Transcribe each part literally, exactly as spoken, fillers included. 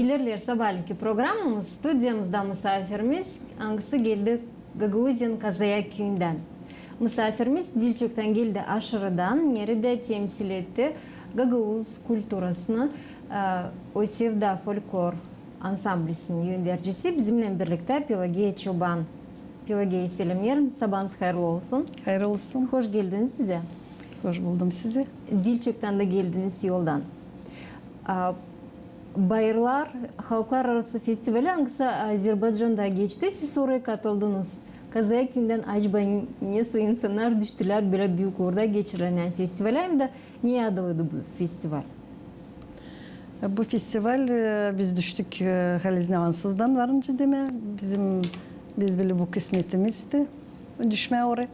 İlerleer sabaalenki programamız, studiyamızda musaafirimiz, angısı geldi Gagauziyanın Kazayak küüyündän. Musaafirimiz Dilçöktän geldi, Aşırıdan, neredä temsil etti gagauz kulturasını, e, O sevda folklor ansamblisinin öndercisi, bizimnän birliktä Pelageya Çoban. Pelageya, selämneerim, sabaanız hayırlı olsun. Hayırlı olsun. Hoş geldiniz bizä. Hoş buldum sizi. Dilçöktän dä geldiniz yoldan. A, Bayırlar halklararası festivali, angısı Azerbaycanda geçti, siz oraya katıldınız. Kazayak küüyündän acaba nesoy insannar düştülär bölä büük orada geçirilän festivalä, hem dä ne adlıydı bu festival? Bu festival, e, biz düştük, e, halizdän ansızdan, var nicä demää. Bizim, biz bilä bu kısmetimizdi düşmää oraya.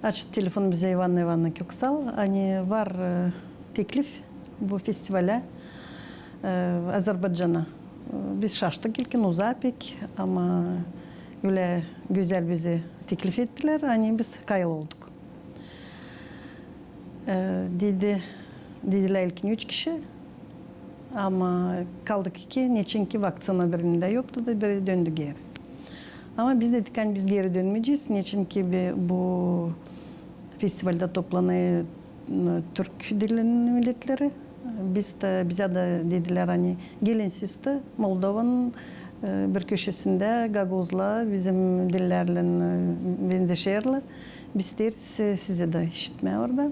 Açtı telefon bizä İvanna İvanna Köksal. Ani var, e, teklif bu festivalä, e, Azerbaycana. E, biz şaştık ilkin, uzaa pek, ama ölä gözäl bizä teklif ettilär, ani biz kayıl olduk. E, dedi, dedilär ilkin üç kişi, ama kaldık iki, neçinki vaktsına birindä yoktu da biri döndü geeri. Ama biz dedik, ani biz geeri dönmeyecez, neçinki bi-, bu festivalda toplanêr, e, türk dilinin milletleri. Biz dä, bizä dä dedilär, ani gelin siz dä Moldovanın, e, bir köşesindä gagauzlar bizim dillärlän, e, benzeşerlär. Biz isteeriz, e, sizi dä işitmää orada.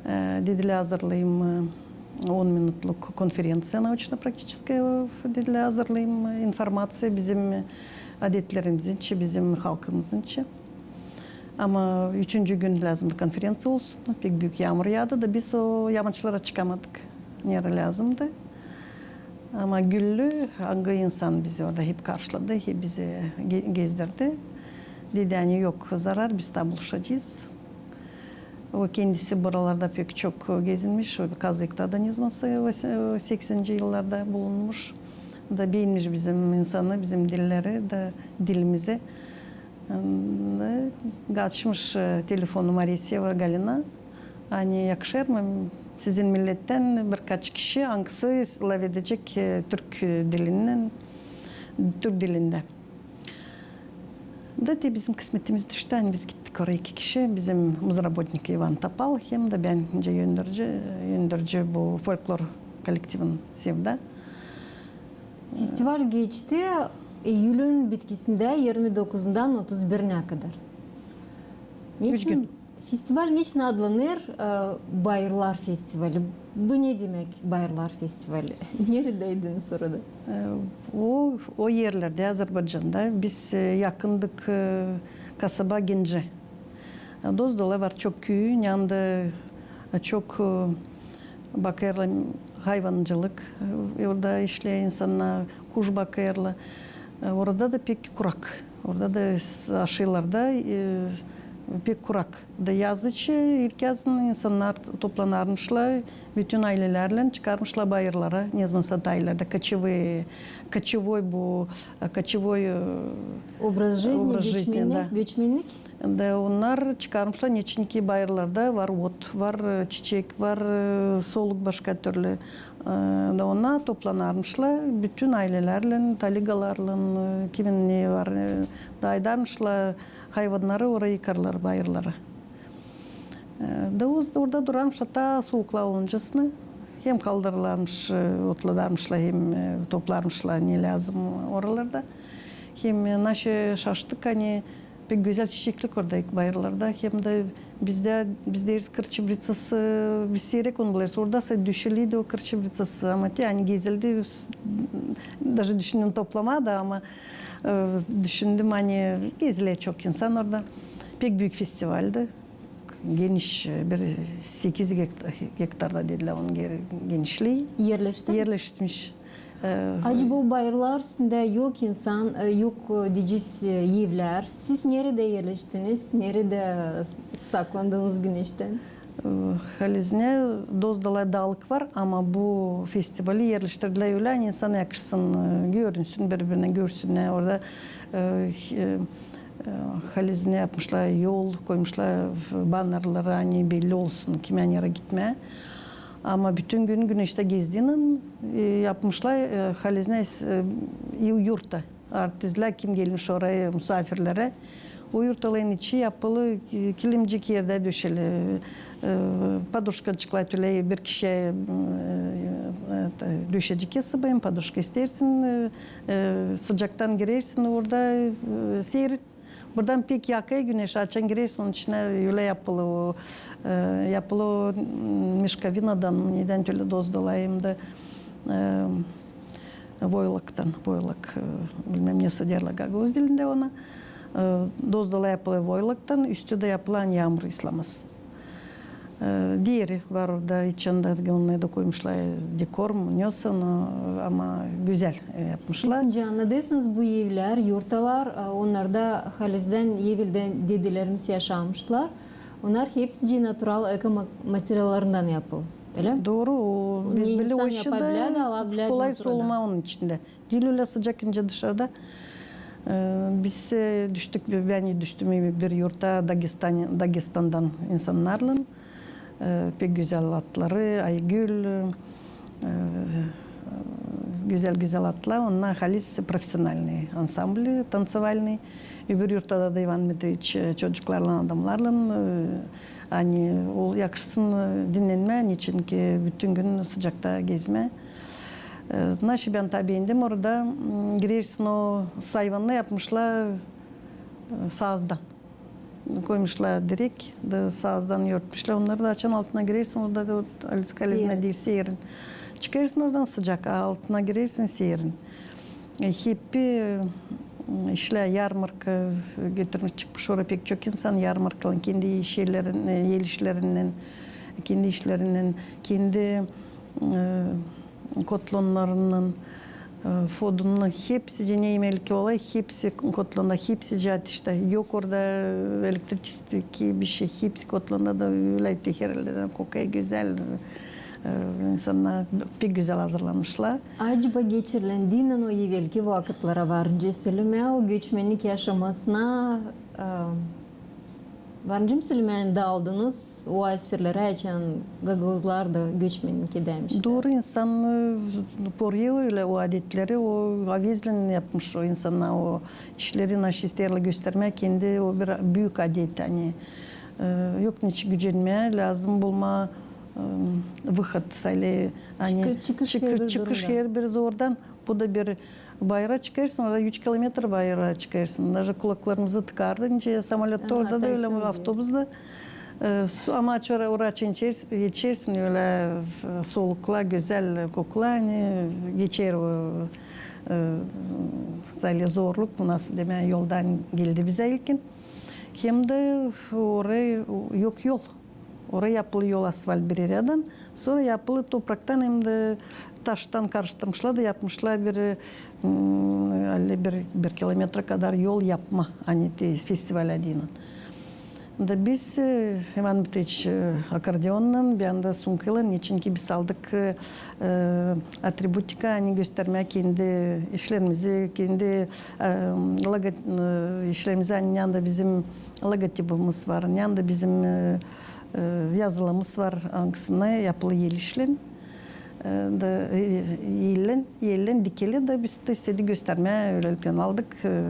E, dedilär, hazırlayın, e, on minutluk konferenţiya naučno-praktiçeskaya, dedilär, hazırlayın, e, informaţiya bizim adetlerimiz için, bizim halkımız için. Ama üçüncü gün lääzımdı konferenţiya olsun. Pek büük yaamur yaadı da biz o yamaçlara çıkamadık, nereyi lääzımdı. Ama güllü, angı insan bizi orada hep karşıladı, hep bizi ge-, gezdirdi. Dedi, ani yok zarar, biz taa buluşacez. O kendisi buralarda pek çok gezinmiş, o Kazıkta da ne zamansa o se-, o sekseninci yıllarda bulunmuş. Da beenmiş bizim insanı, bizim dilleri da dilimizi. Da açmış, e, telefonu Moriseva Galina. Ani yakışêr mı sizin millettän birkaç kişi, angısı lafedecek, e, türk, e, dilinnän, türk dilindä. Da te bizim kısmetimiz düştü, ani biz gittik oraya iki kişi, bizim muzrabotnik İvan Topal, hem dä bän, nicä önderici, önderici bu folklor kollektivin Sevda. Festival geçti iyülün bitkisindä, irmi dokuzundan otuz birinä kadar. Üç gün. Festival neçin adlanêr, e, Bayırlar festivali? Bu ne demäk, Bayırlar festivali? Neredäydiniz orada? E, o, o erlerdä, Azerbaycanda, biz, e, yakındık, e, kasaba Gence. E, Dozdolä var çok küü, yanında, e, çok, e, bakêrlar hayvancılık, e, orada işleer insannar, kuş bakêrlar. E, orada da pek kurak. Orada da s-, aşaarılarda, e, pek kurak. Da yaz için, ilk yazın insannar toplanarmışlar, bütün aylelärlän çıkarmışlar bayırlara, ne zamansa taylarda, koçevoy, koçevoy bu, e, koçevoy, e, Образ жизни, образ жизни, göçmennik, da. Göçmennik. Da onnar çıkarmışlar, neçinki bayırlarda var ot, var, e, çiçek, var, e, soluk başka türlü. E, da onnar toplanarmışlar, bütün aylelärlän, taligalarlan, e, kimin ne var, e, da aydarmışlar hayvannarı, orayı yıkarlar bayırları. E, da uz-, orada durarmışlar taa suuklar oluncasına. Hem kaldırarmış, e, otladarmışlar, hem, e, toplarmışlar ne lääzım oralarda. Hem, e, naşe şaştık, ani pek gözäl çiçeklik orada, bayırlarda. Hem dä bizdä, biz deeriz kırçıbrıtsası, biz siirek onu bulêrız. Orada sa düşeliydi o kırçıbrıtsası. Ama te, ani gezildi, s-, daje düşündüm toplamaa da, ama, e, düşündüm, ani geziler çok insan orada. Pek büük festivaldi. Geniş, e, bir sekiz gekta-, gektarda dedilär onun ge-, genişlii. Erleşti mi? Erleşmiş. E, Acaba o bayırlar üstündä yok insan, e, yok, e, deyecez, e, evlär. Siz neredä erleştiniz, neredä saklandınız güneştän? E, halizdän Dozdolä daalık var, ama bu festivali erleştirdilär ölä, ani insan yakışsın, e, görünsün, biri-birinä görsünnär. Orada, e, e, e, halizdän yapmışlar yol, koymuşlar bannerları, ani belli olsun, kimä, nereyi gitmää. Ama bütün gün güneştä gezdiynän, e, yapmışlar, e, halizdän, e, yurta. Artizlär, kim gelmiş oraya, musaafirlerä. O yurtaların içi yapılı, e, kilimcik erdä döşeli, e, poduşkaçıklar, tölä bir kişiyä, e, e, döşecek sabaa, poduşka isteersin, e, e, sıcaktan girersin orada, e, serin. Buradan pek yakêr güneş, açan girersin onun içinä, ölä yapılı o, e, yapılı o, m, mişkovinadan, nedän tölä doz dolayı hem dä, e, voylaktan, voylak, e, bilmäm, ne deyärlär gagauz dilindä ona. E, doz dolayı yapılı voylaktan, üstü dä yapılı, ani yaamur ıslamaz. E, deeri var orada, içindä onnarı da koymuşlar, dekor mu, ne olsun, e, ama gözäl, e, yapmışlar. Siz annadêrsınız, bu evlär, yurtalar, e, onnarda halizdän eveldän dedelerimiz yaşamışlar. Onnar hepsicii natural eko ma-, materiallarından yapılı, ölä mi? Dooru, o, biz bile insan o işi dä yapabilä dä, alabilä dä kolay soluma onun içindä. Diil ölä sıcak nicä dışarda. E, biz, e, düştük, bän düştüm bir yurta Dagestan, Dagestandan insannarlan. E, pek gözäl atları, Aygül, e, gözäl-gözäl atlar. Onnar halis profesionalnıy ansambl, tanţevalnıy. Öbür yurtta da İvan Dmitriç, e, çocuklarlan, adamnarlan, e, ani o yakışsın, e, dinnenmää, neçin ki bütün gün sıcakta gezmää. E, naşey bän taa beendim orada, m, girersin o sayvanı yapmışlar, e, saazdan. Koymuşlar direk, da saazdan örtmüşlär. Onnarı da açan altına girersin, orada da o, haliz-, halizdän diil, serin. Çıkêrsın oradan sıcak, a altına girersin, serin. E, heppi, e, işlär, yarmarka, e, götürmüş, çıkmış oraya pek çok insan, yarmarkalan, kendi işlerinnän, e, el işlerinnän, kendi işlerinnän, kendi, e, kotlonnarınnan, e, fodunnan, hepsicii ne imelik olêr, hepsi kotlonda, hepsicii ateştä. Yok orada, e, elektriçestvo, bişey, hepsi kotlonda da ölä teherli, kokêr gözäl, e, insannar pek gözäl hazırlanmışlar. Acaba geçirilän dinnän o evelki vakıtlara varınca sölemää, o göçmennik yaşamasına, e, varınca sölemää, daaldınız o asirlerä, açan gagauzlar da göçmennik edämişlär. Dooru, insan, e, koruyêr ölä o adetleri, o avezlän yapmış o insannar, o işleri naşey isteerlär göstermää, kendi o bir büük adet, ani, e, yok neçin gücenmää, lääzım bulmaa, e, выход, sälä, ani çıkış, çıkış herbir zordan. Bu da bir bayıra çıkêrsın, orada üç kilometr bayıra çıkêrsın. Daje kulaklarımızı tıkardı, nicä samolöttä, orada da ölä, avtobusda. E, su, ama açan ora, ora açan geçersin, ölä, e, solukla, gözäl kokula, ani geçer o, e, sälä zorluk, bu nasıl demää, yoldan geldi bizä ilkin. Hem dä oraya yok yol. Oraya yapılı yol asfalt bir erä, sora yapılı topraktan hem dä taştan karıştırmışlar da yapmışlar bir, m, ölä bir, bir kilometra kadar yol yapma, ani te festival adıynan. Da biz, e, İvan Dmitriç, e, akordeonnan, bän dä sumkaylan, neçin ki biz aldık, e, e, atributika, ani göstermää kendi işlerimizi, kendi, e, logo-, e, işlerimizi, ani nända bizim logotipimiz var, nända bizim, e, e, yazılımız var, angısına yapılı el işlän. E, da, e, ellän, ellän dikili da biz dä istedik göstermää, öylelikten aldık, e,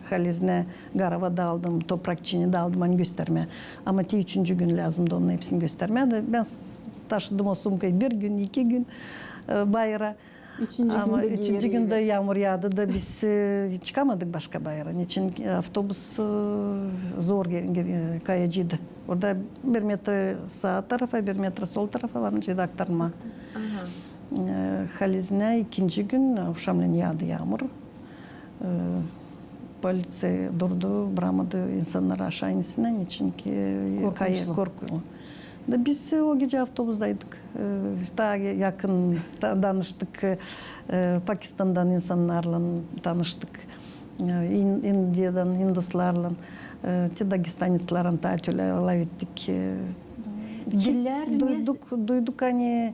halizdän garava da aldım, toprak içini dä aldım, ani göstermää. Ama te üçüncü gün lääzımdı onun hepsini göstermää. Da bän s-, taşıdım o sumkayı bir gün, iki gün, e, bayıra. Ama üçüncü gündä yaamur yaadı da biz, e, çıkamadık başka bayıra. Neçin ki avtobus, e, zor ge-, ge-, kayacıydı. Orada bir metra saa tarafa, bir metra sol tarafa var, nicä dä aktarma. E, halizdän ikinci gün avşamlän yaadı yaamur. E, poliţiya durdu, bıramadı insannarı aşaa insinler, neçin ki, e, korkmuşlar. Da biz, e, o gecä avtobusdaydık. E, taa yakın ta-, danıştık, e, Pakistandan insannarlan tanıştık. E, İn-, İndiyadan, induslarlan, e, te dagestanetslarlan taa tölä laf ettik. E, dillär, duyduk, duyduk, ani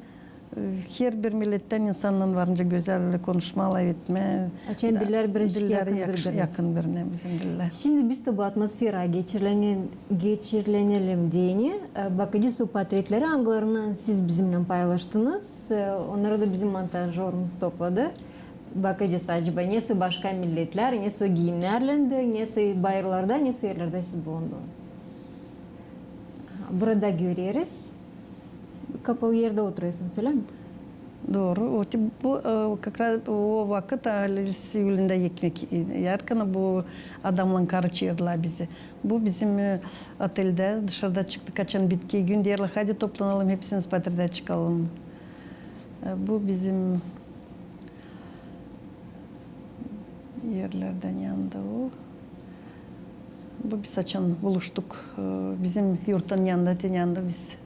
Herbir millettän insannan varınca gözäl konuşmaa, lafetmää. Açan diller biraz yakın bir-birine. Yakın bir-birine bizim diller. Şindi biz bu atmosfera geçirileni-, geçirilenelim deyni, e, bakacez o portretleri, angılarını siz bizimnän paylaştınız. E, onnarı da bizim montajörümüz topladı. Bakacez, acaba nesä başka milletlär, nesä o giimnärlän dä, nesä bayırlarda, nesä erlerdä siz bulundunuz. Burada göreriz. Kapalı erdä oturêrsın, ölä mi? Dooru. O, te-, bu, e, как раз o vakıt ali siyulunda ekmek, e, yarkana bu adamlan karı çaardılar bizi. Bu bizim, e, oteldä dışarıda çıktık, açan bitki gün, deerlär, hadi toplanalım, hepsimiz portretää çıkalım. E, bu bizim erlerdän yanında o. Bu biz açan buluştuk, e, bizim yurttan yanında, te yanında biz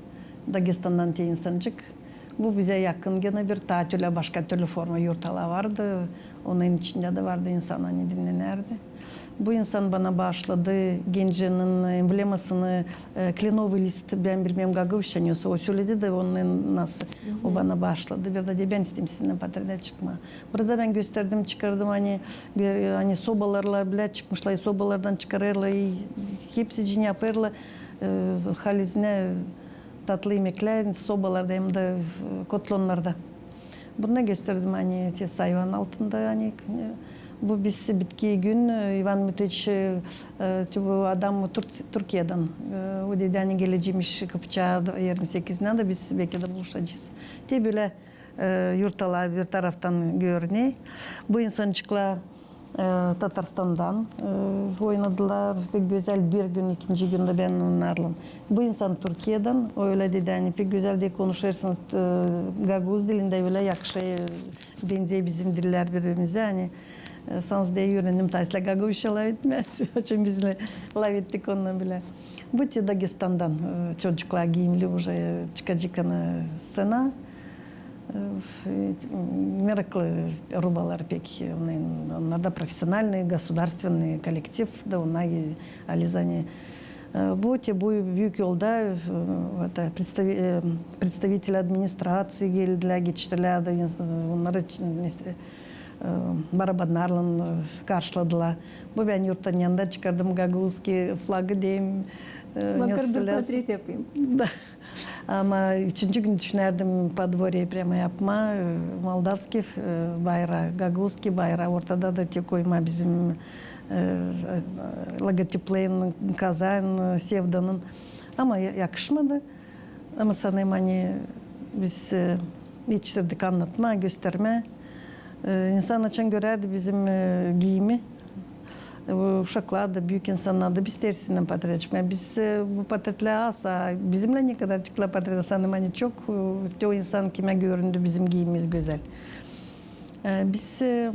Dagestandan te insancık. Bu bizä yakın genä bir, taa tölä başka türlü forma yurtalar vardı. Onun içindä dä vardı insan, ani dinnenärdi. Bu insan bana baaşladı Gencinin emblemasını, e, kленовый лист, bän bilmeerim gagauzça nesä, o söledi dä onun nasıl. O bana baaşladı. Bir dä dedi, bän isteerim sizinnän portretää çıkmaa. Burada bän gösterdim, çıkardım, ani, ani sobalarla bilä çıkmışlar, sobalardan çıkarêrlar, hepsicini yapêrlar, e, halizdän tatlı imeklär sobalarda hem dä, e, kotlonnarda. Bunu gösterdim, ani te sayfanın altında, ani, e, bu biz bitki gün, e, İvan Dmitriç, e, e, te bu adam Tur-, Türkiyädän. E, o dedi, ani gelecäm iş kapacaa irmi sekizdän dä biz beki dä buluşacez. Te bölä e, yurtalar bir taraftan görünä. Bu insancıklar, e, Tatarstandan, e, oynadılar. Pek gözäl bir gün, ikinci gündä bän onnarlan. Bu insan Türkiyädän, o ölä dedi, ani pek gözäl dä konuşêrsınız, e, gagauz dilindä, ölä yakışêr, e, benzey bizim diller biri-birimizä, ani, e, sän dä üürendim taa islää gagauzça lafetmää, açan bizimnän lafetti onunnan bilä. Bu te Dagestandan, e, çocuklar giimli, уже çıkacek, ani, sţena. E, meraklı rubalar pek, e, onnar da профессиональный, государственный коллектив da, onnar, e, ali zane. E, bu te bu büük yolda, e, это, представи-, e, представитель администрации geldilär, geçtiler da, e, onnarı, e, barabannarlan, e, karşıladılar. Bu bän yurttan yanında çıkardım gagauzskiy flagı deyim, e, vakar bir portret yapayım. Da. Ama üçüncü gün düşünärdim подворье прямо yapmaa, e, moldavskiy, e, bayraa, gagauzskiy bayraa, ortada da te koymaa bizim, e, e, logotiplerin, Kazan, e, Sevdanın. Ama ya-, yakışmadı. Ama sanêrım, ani biz, e, etiştirdik annatmaa, göstermää. E, insan açan görärdi bizim, e, giimi, e, uşaklar da, büük insannar da, biz tersindän portret çıkmaa. Biz, e, bu portretlär az, a bizimnän ne kadar çıktılar portrettä, sanêrım, ani çok, e, te o insan, kimä göründü bizim giimimiz gözäl. E, biz, e,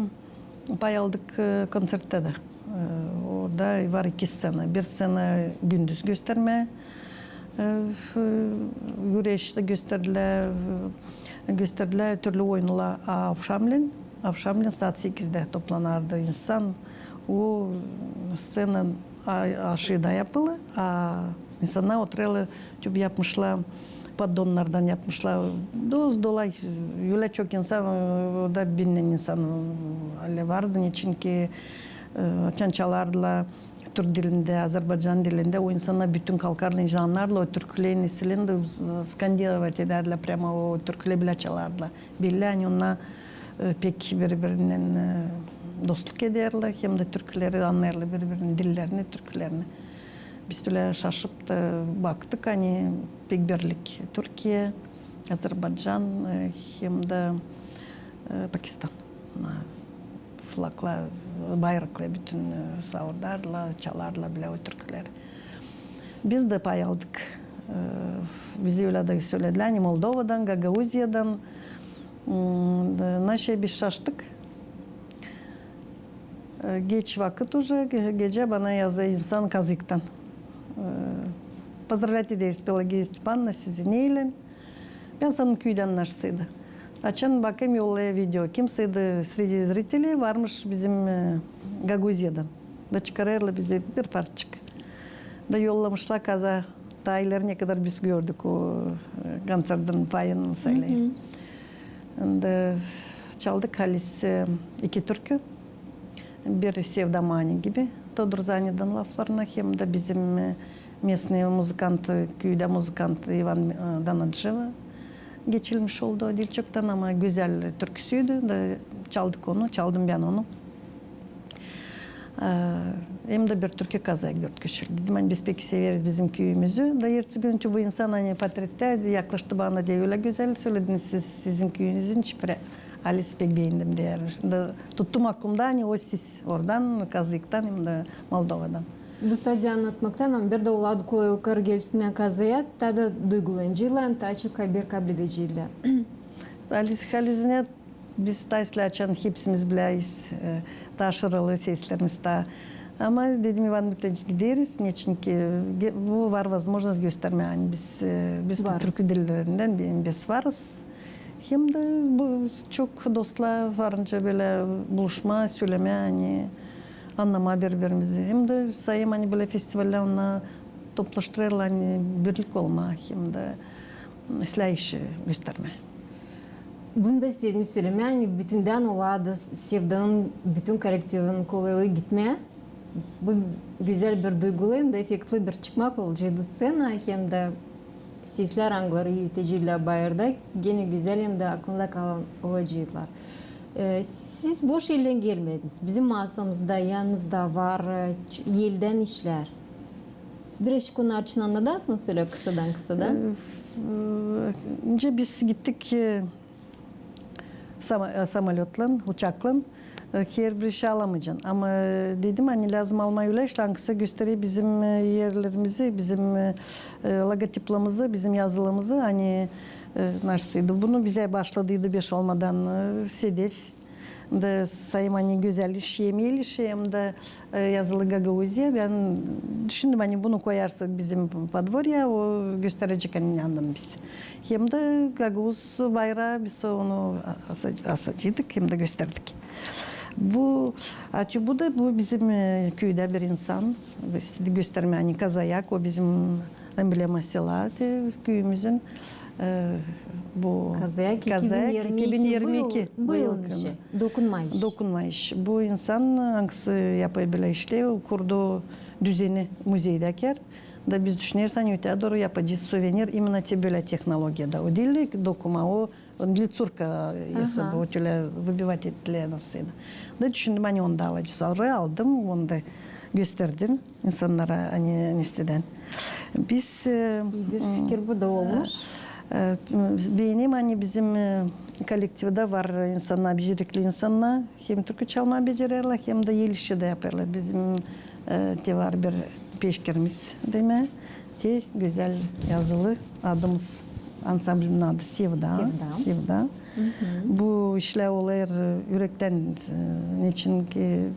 pay aldık, e, konţerttä dä. E, orada var iki sţena. Bir sţena gündüz göstermää, e, f-, güreş dä gösterdilär, e, gösterdilär türlü oyunnar, a avşamlen, avşamlen saat sekizdä toplanardı insan. O sţena a-, aşaada yapılı, a insannar oturêrlar, tüüb yapmışlar, poddonnardan yapmışlar. Dost-dolay, ölä çok insan, e, o da binnän insan, e, ali vardı, neçinki, e, açan çalardılar türk dilindä, azerbaycan dilindä, o insannar bütün kalkardılar, nicä annardılar o türküleri, nesilin dä, e, скандировать edärdilär, прямо o türküleri bilä çalardılar. Bellä, ani onnar, e, pek biri-birinnän, e, dostluk ederlär, hem dä türküleri annêêrlar biri-birinin dillerini, türkülerini. Biz bölä şaşıp da baktık, ani pek birlik Türkiye, Azerbaycan, e, hem dä, e, Pakistan. Na, flaglar, bayraklar bütün, e, savrdardılar, çalardılar bilä o türküleri. Biz dä pay aldık. E, bizi ölä dä söledilär, ani Moldovadan, Gagauziyadan. Hmm, da, naşey biz şaştık. E, geç vakıt уже, ge-, gecä bana yazêr insan Kazıktan. E, поздравлять ederiz, Pelagiya Stepanovna, sizi neylän. Bän sandım, küüdän naşsıydı. Açan bakêrım, yollêêr video. Kimsıydı среди зрителей, varmış bizim, e, Gagauziyadan. Da çıkarêrlar bizi bir parçacık. Da yollamışlar kaza. Taa ileri ne kadar biz gördük o, e, konţertin payını, söleerim. Da çaldık halis, e, iki türkü. Bir Sevda mani gibi, Todur Zanidan laflarına, hem dä bizim, e, местный muzıkant, küüdä muzıkant İvan, e, Danaceva geçilmiş oldu o diil çoktan, ama gözäl türküsüydü da çaldık onu, çaldım bän onu. E, hem dä bir türkü kazayak dört kişilik. Dedim, ani biz pek severiz bizim küüyümüzü. Da ertesi gün bu insan, ani portrettä, yaklaştı bana da, ölä gözäl sölediniz siz, sizin küüyünüzün çipirä. Halis pek beendim, deer. Da tuttum aklımda, ani o siz oradan, Kazayaktan hem dä Moldovadan. Bu sade annatmaktan, ama bir dä oladı kolaylıklar gelsin Kazaya, taa da duygulanaceylar, taa çok haberi kabledeceyler. Halis, halizdän biz taa islää açan hepsimiz bileriz, e, taa şarılı seslerimiz taa. Ama dedim, İvan Dmitrieviç, gideriz, neçin ki, e, bu var возможность göstermää, ani biz, e, biz dä türkü dillerindän bi-, biz varız. Hem dä bu çok dostlar varınca bölä buluşmaa, sölemää, ani annamaa biri-birimizi. Hem dä sayêrım, ani bölä festivallär onnar toplaştırêrlar, ani birlik olmaa hem dä islää işi göstermää. Bunu da istedim sölemää, ani bütündän oladı Sevdanın bütün kollektivinin kolaylıı gitmää. Bu gözäl bir duygulu hem dä effektli bir çıkmak olaceydı sţenaya, hem dä seslär, angıları üreteceydi bayırda, genä gözäl hem dä aklında kalan olaceydılar. E, siz boş ellän gelmediniz. Bizim masamızda yanınızda var, e, ç-, eldän işlär. Birazcık onnar için annadasınız ölä kısadan-kısadan? E, e, nicä biz gittik, e, sama-, e, samolötlan, uçaklan, e, herbir işi alamayacan. Ama, e, dedim, ani lääzım almaa ölä işlär, angısı gösterer bizim, e, erlerimizi, bizim, e, e, logotiplarımızı, bizim yazılarımızı, ani, e, nasıl idi. Bunu bizä başladıydı beş olmadan, e, Sedef. Da sayêrım, ani gözäl iş, hem el işi, hem dä e, yazılı Gagauziya. Bän düşündüm, ani bunu koyarsak bizim podvorya, o gösterecek, ani nänän biz. Hem dä gagauz bayraa, biz onu asa-, asaceydık, hem dä gösterdik. Bu, açı bu da, bu bizim, e, küüdä bir insan istedi göstermää, ani Kazayak, o bizim emblema sela, te, küüyümüzün, e, bu Kazayak, Kazayak iki bin irmi iki, iki bin irmi iki, bu yıl, bu yıl bu yıl işi. Dokunma iş. Dokunma iş. Bu insan, angısı yapêr bölä işleri, kurdu düzeni muzeydä kär. Da biz düşüneriz, ani öteyä dooru yapacez suvenir imenno te bölä tehnologiyada. O diil dokuma, o для цирка, если бы, o tölä выбивать ettilär nasıl. Da düşündüm, ani onu da alacez. Orayı aldım, onu da gösterdim insannara, ani neçin. Biz, e, İi bir fikir bu da olmuş. E, beenerim, ani bizim, e, kollektivdä var insannar, becerikli insannar, hem türkü çalmaa becererlär, hem dä el işi dä yapêrlar. Bizim, e, te var bir peşkirimiz, demek, te gözäl yazılı adımız, ansamblinin adı Sevda. Sevda. Sevda. Bu işlär olêr ürektän, e, neçin ki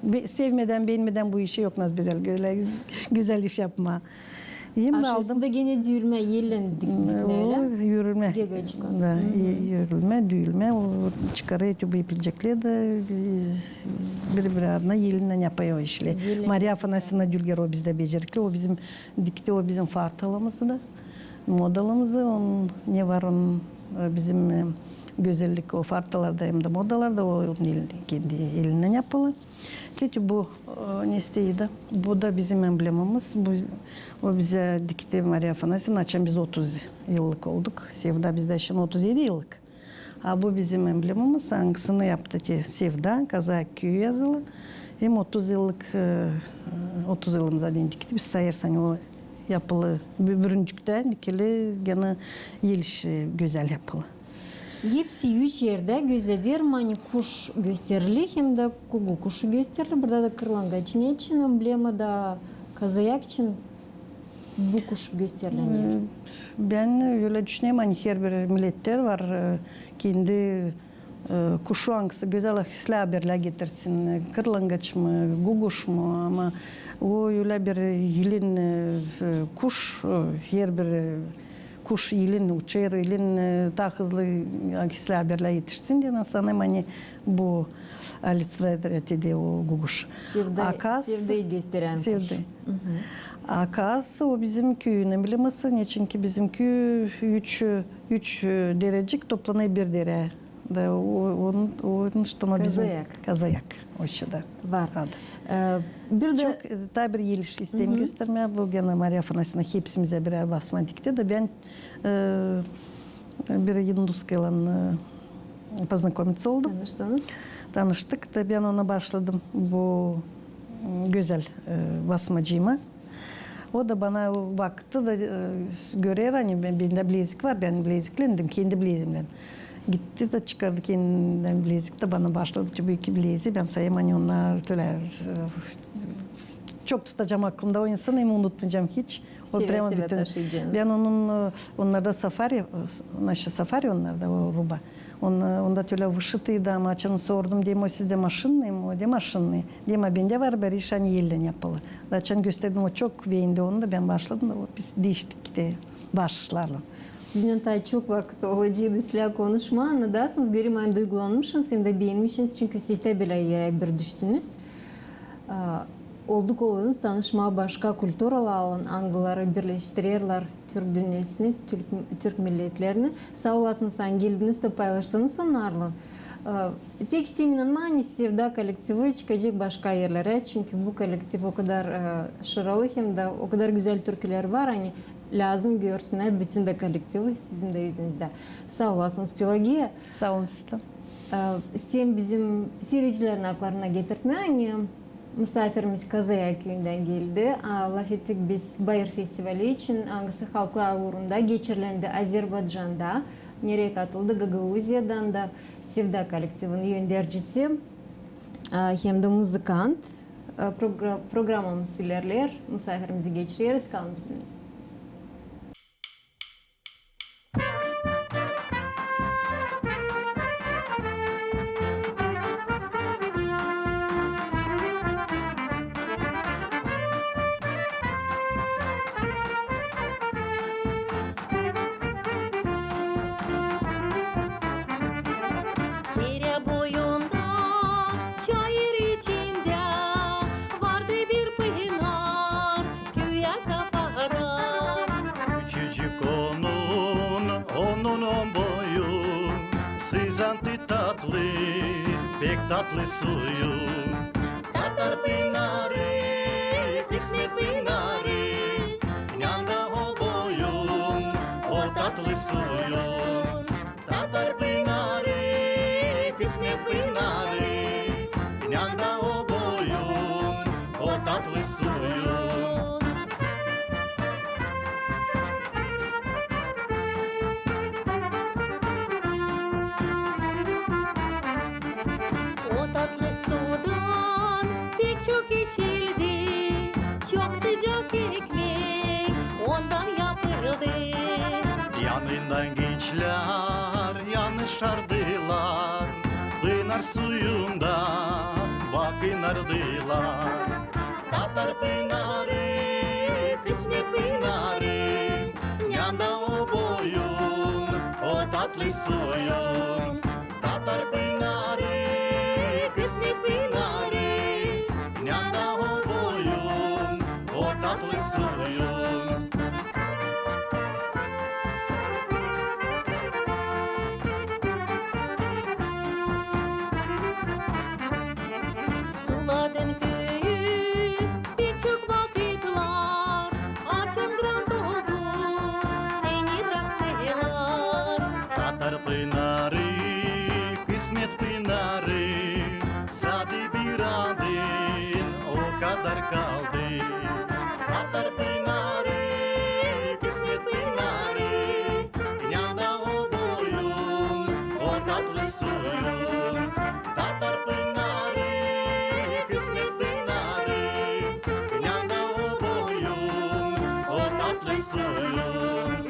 be-, sevmedän, beenmedän bu işi yok, nasıl gözäl, gözäl, gözäl iş yapmaa. Hem dä aldım. Aşaasında genä düüyülmä, ellän dik-, dikmää, ölä? O, üüyülmä. Gegacık. Da, üüyülmä, düüyülmä. O çıkarêr te bu ipecikleri dä, e, biri-biri ardına elinnän yapêr o işleri. Mariya Afanasyevna Dülger, o bizdä becerikli, o bizim dikti, o bizim fartalarımızı da, modalarımızı, onun, ne var onun, e, bizim, e, gözellik o fartalarda hem dä modalarda, o onun eli-, kendi elinnän yapılı. Te bu, e, neçin idi? Bu da bizim emblemamız. Bu, o bizä dikti Mariya Afanasyevna, açan biz otuz yıllık olduk. Sevda bizdä şindi otuz edi yıllık. A bu bizim emblemamız, angısını yaptı te Sevda, Kazayak küüyü yazılı. Hem otuz yıllık, e, otuz yılımıza deyni dikti. Biz sayêrız, ani o yapılı, bü-, bürüncüktä dikili, genä el işi gözäl yapılı. Hepsi üç erdä gözlederim, ani kuş gösterili, hem dä kugu kuşu gösterili. Burada da kırlangaç için emblemada, Kazayak için bu kuş gösterilä. E, bän ölä düşünerim, ani herbir milletlär var, e, kendi, e, kuşu, angısı gözäl, islää haberlär getirsin, e, kırlangaç mı, guguş mu, ama o ölä bir elin, e, kuş, e, herbir, e, kuş ilin uçêr, ilin, e, taa hızlı, e, islää bir erä etişsin deyni sanêrım, ani bu олицетворяет o guguş. Sevda, akaz, sevdayı gösterän kuş. Akaz, o bizim küüyün embleması, neçin ki bizim küü üç, üç, e, derecik toplanêr bir derä. Da o, onun, onun için o bizim Kazayak. Kazayak, o şekiltä. Var. Adı. E, bir dä çok, e, taa bir el işi isteerim göstermää. Bu genä Mariya Afanasyevna hepsimizä birär basma dikti. Da bän, e, bir indus kızlan, e, познакомиться oldum. Tanıştınız. Tanıştık da bän ona başladım bu, m, gözäl, e, basmacıma. O da bana baktı da, e, görer, ani bän, bendä bilezik var, bän bileziklendim, kendi bilezimnän. Gitti da çıkardı kendindän bilezik da bana başladı. Çünkü bu iki bilezi bän sayêrım, ani onnar tölä, e, çok tutacam aklımda o insanı, hem unutmayacam hiç. O sevä-sevä taşıyacınız. Bän onun, e, onnarda safari, e, naşı safari onnarda, o ruba. Onda, onda tölä вышитый da, ama açan sordum, deerim, o sizdä maşinnıy mı? O deer, maşinnıy. Deerim, a bendä var bir iş, ani ellän yapılı. Da açan gösterdim, o çok beendi onu da, bän başladım da, o biz diiştik ki dä başlarlan. Sizinnän taa çok vakıt olaceydı islää konuşmaa, annadarsınız, görümeer, duygulanmışınız hem dä beenmişiniz, çünkü siz dä bölä erä bir düştünüz. A, olduk oldunuz tanışmaa başka kulturalarlan, angıları birleştirerlär türk dünnesini, türk, türk milletlerini. Saa olasınız, ani geldiniz da paylaştınız onnarlan. E, pek isteerim inanmaa, ani Sevda kollektivi çıkacek başka erlerä, çünkü bu kollektiv o kadar, e, şaralı hem dä o kadar gözäl türkülär var, ani lääzım görsünnär bütün dä kollektivi sizin dä üzünüzdä. Saa olasınız, Pelagiya. Saa olun siz dä. E, isteerim bizim siiredicilerin akllarına getirtmää, ani musaafirimiz Kazayak küüyündän geldi. A, lafettik biz bayır festivali için, angısı halklar uurunda geçirilendi Azerbaycanda, nereyi katıldı Gagauziyadan da Sevda kollektivinin öndercisi, a, hem dä muzıkant. A, progra-, programamız ilerleer, musaafirimizi geçireriz, kalın bizimnän. Derä boyunda, çayır içindä vardı bir pınar, küüyä kafa kadar. Küçücük onun, onun o boyu, sızantı tatlı, pek tatlı suyu. Tatar pınarı, kısmet pınarı, nända o boyun, o tatlı suyun. Tatar pınarı, kısmet pınarı, nända o boyun, o tatlı suyun. O tatlı sudan pek çok içildi, çok sıcak ekmek ondan yapıldı. Yanından gençlär yanışardılar, pınar suyunda bakınardılar. Tatar pınarı, kısmet pınarı, nända o boyun, o tatlı suyun. Tatar pınarı, kısmet pınarı, nända o boyun, o tatlı suyun. Suladın küüyü, pek çok vakıtlar, açan grant oldu, seni braktılar. Tatar pınarı, kısmet pınarı, sade bir adın o kadar kaldı. Tatar pınarı, kısmet pınarı, nända o boyun, o tatlı suyun. Tatar pınarı, kısmet pınarı, nända o boyun, o tatlı suyun.